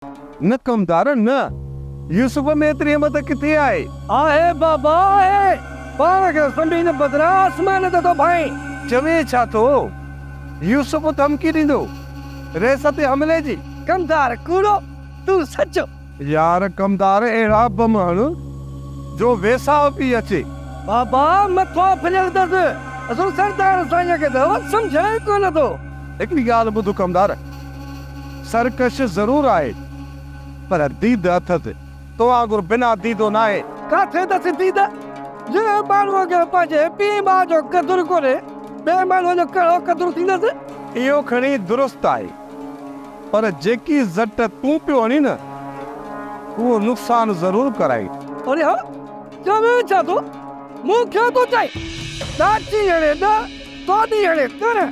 نه ڪمدار نه، يوسف ۾ ايتري همت ڪٿي آهي؟ آهي بابا آهي، پاڻ کي زمين بدران آسمان تي ٿو ڀانئين. چوين ڇا ٿو؟ يوسف ڌمڪي ڏيندو رئيس تي حملي جي. ڪمدار ڪوڙو، تون سچو. يار ڪمدار اهڙا بم هڻ جو ويساهه پئي اچي. بابا مٿو ڦريل اٿس، اصل سردار سائينء کي ته سمجهائين ئي ڪونه ٿو. هڪڙي ڳالهه ٻڌ ڪمدار، سرڪش ضرور آهي، پر ديد اٿس. تو وانگر بنا ديدو ناهي. ڪاٿي اٿس ديد؟ جنهن ماڻهوء کي پنهنجي پيء ماء جو قدر ڪونهي، ٻئي ماڻهوء جو ڪهڙو قدر ٿيندس؟ اهو کڻي درست آهي، پر جيڪي زٽ تون پيو هڻين نه، اهو نقصان ضرور ڪرائين. اڙي ها، چوين ڇا ٿو؟ مون کي ٿو چئين؟ ڏاچي هڻي ڏهه، توڏي هڻي ترهه.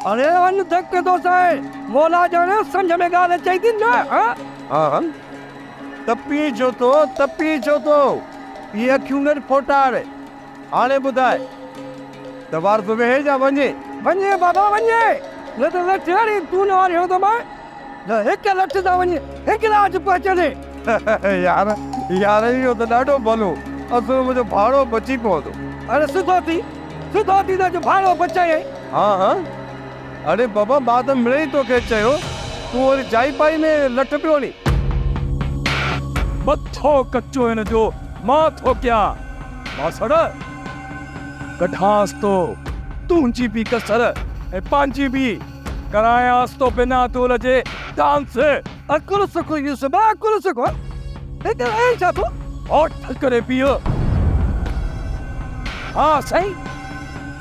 اڙي وڃ ڌڪ ٿو سهين، مولا ڄاڻي سمجهه ۾ ڳالهه اچئي ٿي نه، ها؟ ها، تپين ڇو ٿو، تپين ڇو ٿو؟ اهي اکيون نه ڦوٽاڙ. هاڻي ٻڌاء ته وارث ويهي يا وڃي؟ وڃي بابا وڃي، نه ته لٺ هڻي تون نه واري هڻندومانء، نه هڪ لٺ سان وڃي هنگلاج پهچندين. يار، يار اهو ته ڏاڍو ڀلو، اصل منهنجو ڀاڙو بچي پوندو. اڙي سڌو ٿي، سڌو ٿي ته اڄ ڀاڙو بچايائين. ها ها، اڙي بابا مان ته مڙئي توکي چيو، تون وري جائي پائي ۾ لٺ پيو هڻين. مٿو ڪچو هن جو مان ٿو ڪيان. ماسڙ! ڪڍانس ٿو تنهنجي به ڪسر ۽ پنهنجي به، ڪرايانس ٿو بنا دول جي ڊانس. عقل سک يوسف عقل سک، هي ڳالهائين ڇا ٿو؟ هوٺ ڪري بيهه. ها سائين،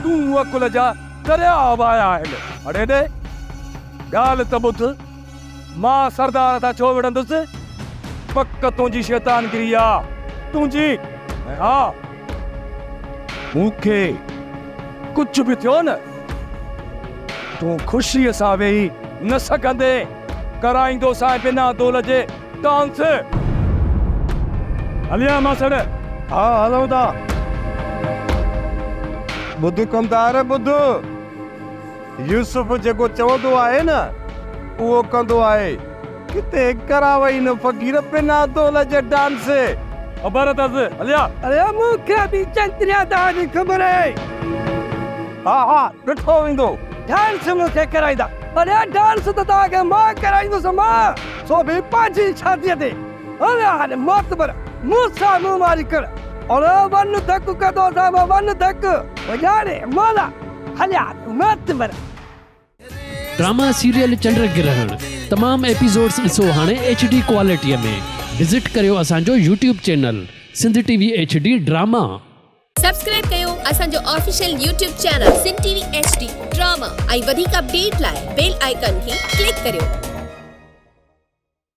تون عقل جا درياء وهايا آهن. اڙي ڏي، ڳالهه ته ٻڌ. مان سردار سان ڇو وڙهندس؟ پڪ تنهنجي شيطانگري آ، تنهنجي. ۽ ها، مون کي ڪجهه به ٿيو نه، تون خوشيء سان ويهي نه سگهندين. ڪرائيندوسانء بنا دول جي ڊانس. هليا ماسڙ. ها هلون ٿا. ٻڌ ڪمدار ٻڌ. يوسف جيڪو چوندو آهي نه اهو ڪندو آهي. ڪٿي ڪراوئي نه فقير بنا دول جي ڊانس. خبر اٿس هليا. اڙي مون کي به چنتريا توهان جي خبر آهي. ها ها ڏٺو ويندو. ڊانس مون کي ڪرائيندا. اڙي ڊانس ته توهان کي مان ڪرائيندس مان سو به پنهنجي ڇاتيء تي. هليا هاڻي معتبر مون سان منهن ماري ڪر. اڙي ون ڌڪ ڪندوسانء ون ڌڪ. وڄاڻي مولا. هليا معتبر. ڊراما سيريل چنڊ گرهڻ تمام ايپيسوڊس ڏسو هاڻي ايڇ ڊي ڪوالٽي ۾ وزٽ ڪريو اسان جو YouTube channel Sindh T V H D drama. Subscribe ڪيو اسان جو official YouTube channel Sindh T V H D drama ۽ وڌيڪ اپڊيٽ لاء بيل آئيڪان کي ڪلڪ ڪريو.